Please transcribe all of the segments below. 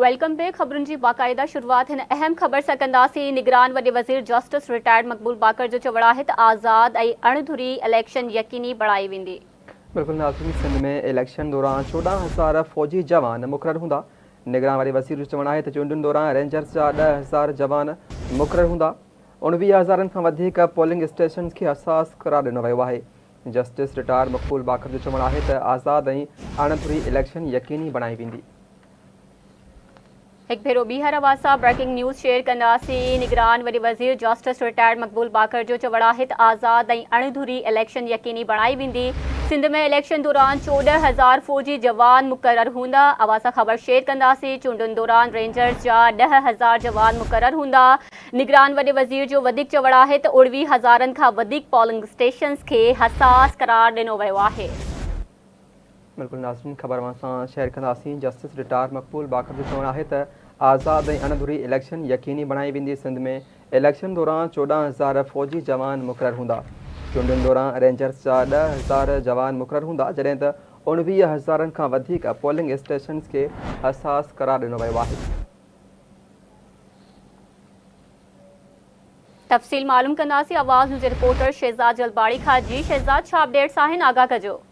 Welcome back خبرن جي باقاعده شروعات هن اهم خبر سان ڪنداسين نگران وڏي وزير جسٽس رٽائرڊ مقبول باقر جو چوڻ آهي ته آزاد ۽ اڻ ڌري اليڪشن يقيني بڻائي ويندي. بلڪل ناظرين سنڌ ۾ اليڪشن دوران 14 هزار فوجي جوان مقرر هوندا نگران وڏي وزير جو چوڻ آهي ته چونڊن دوران رينجرز جا 10,000 جوان مقرر هوندا 19 هزارن کان وڌيڪ پولنگ اسٽيشنز کي حساس قرار ڏنو ويو آهي جسٽس رٽائرڊ مقبول باقر جو چوڻ آهي ته آزاد ۽ اڻ ڌري اليڪشن يقيني بڻائي ويندي. هڪ ڀيرو ٻيهر اوهان سان بريڪنگ نيوز شيئر ڪنداسين، نگران وڏي وزير جسٽس رٽائرڊ مقبول باقر جو چوڻ آهي ته آزاد ۽ اڻ ڌري اليڪشن يقيني بڻائي ويندي، سنڌ ۾ اليڪشن دوران 14 هزار فوجي جوان مقرر هوندا، اوهان سان خبر شيئر ڪنداسين، چونڊن دوران رينجرز جا 10,000 جوان مقرر هوندا، نگران وڏي وزير جو وڌيڪ چوڻ آهي ته 19 هزارن کان وڌيڪ پولنگ اسٽيشنز کي حساس قرار ڏنو ويو آهي. بلڪل ناظرين خبر اوهان سان شيئر ڪنداسين جسٽس رٽائر مقبول باقر جو چوڻ آهي ته آزاد ۽ اڻ ڌري اليڪشن يقيني بڻائي ويندي سنڌ ۾ اليڪشن دوران 14 هزار فوجي جوان مقرر هوندا چونڊن دوران رينجرز جا 10,000 جوان مقرر هوندا جڏهن ته 19 هزارن کان وڌيڪ پولنگ اسٽيشنز کي حساس قرار ڏنو ويو آهي. تفصيل معلوم ڪنداسين آواز نيوز جي رپورٽر شهزاد جلباڻي کان جي شهزاد ڇا اپڊيٽس آهن آگاهه ڪجو.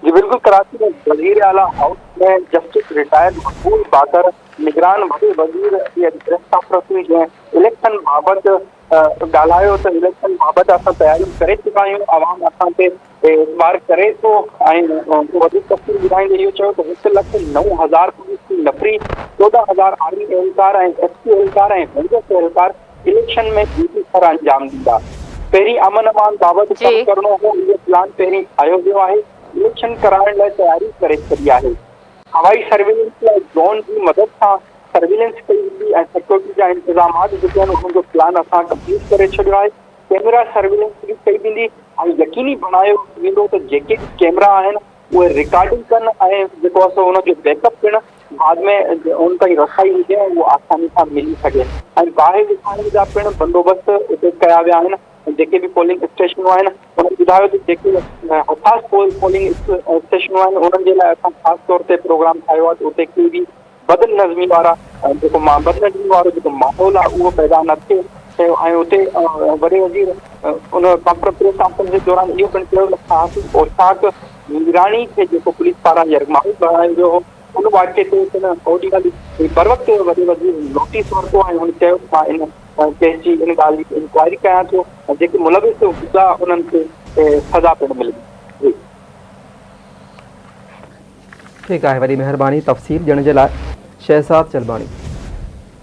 جي بلڪل ڪراچي ۾ وزير اعليٰ house ۾ justice retired Maqbool Baqar نگران وڏي وزير جي اڄ پريس ڪانفرنس هئي جنهن اليڪشن بابت ڳالهايو ته اليڪشن بابت اسان تياريون ڪري چڪا آهيون عوام اسان تي اعتبار ڪري ٿو ۽ وڌيڪ تفصيل ٻڌائيندي اهو چيو ته هڪ لک 9000 پوليس جي نفري، 14 هزار آرمي اهلڪار ۽ ايف سي اهلڪار ۽ رينجرز اهلڪار اليڪشن ۾ ڊيوٽي سر انجام ڏيندا. پهرين امن امان بابت ڪم ڪرڻو هو، اهو پلان پهرين ٺاهيو ويو آهي، اليڪشن ڪرائڻ لاء تياري ڪري ڇڏي آهي. هوائي سرويلنس لاء ڊرون جي مدد سان سرويلنس ڪئي ويندي ۽ سيڪيورٽي جا انتظامات جيڪي آهن انهن جو پلان اسان ڪمپليٽ ڪري ڇڏيو آهي. ڪيمرا سرويلنس به ڪئي ويندي ۽ يقيني بڻايو ويندو ته جيڪي به ڪيمرا آهن اهي رڪارڊنگ ڪن ۽ جيڪو آهي سو ان جو بيڪ اپ پڻ بعد ۾ ان تائين رسائي هجي ۽ اهو آساني سان ملي سگهي ۽ باهه وسائڻ جا پڻ بندوبست اتي ڪيا ويا آهن ۽ جيڪي به پولنگ اسٽيشنون آهن انهن ٻڌايو ته جيڪي حساس پولنگ اسٽيشنون آهن انهن جي لاء اسان خاص طور تي پروگرام ٺاهيو آهي ته اتي ڪي به بدنظمي وارا جيڪو بدنظمي وارو جيڪو ماحول آهي اهو پيدا نه ٿئي ۽ اتي وڏي وزير ان پريس ڪانفرنس جي دوران اهو پڻ چيو ته صحافي اوشاق ميراڻي کي جيڪو پوليس پاران يرغمال بڻايو ويو هو ان واقعي تي پڻ اوڏي مهل بروقت وڏي وزير نوٽيس ورتو ۽ هن چيو ته مان ان ڪيس جي ان ڳالهه جي انڪوائري ڪيان ٿو ۽ جيڪي ملوث هوندا انهن کي سزا پڻ ملندي. ٺيڪ آهي وڏي مهرباني تفصيل ڏيڻ جي لاء شهزاد جلباڻي.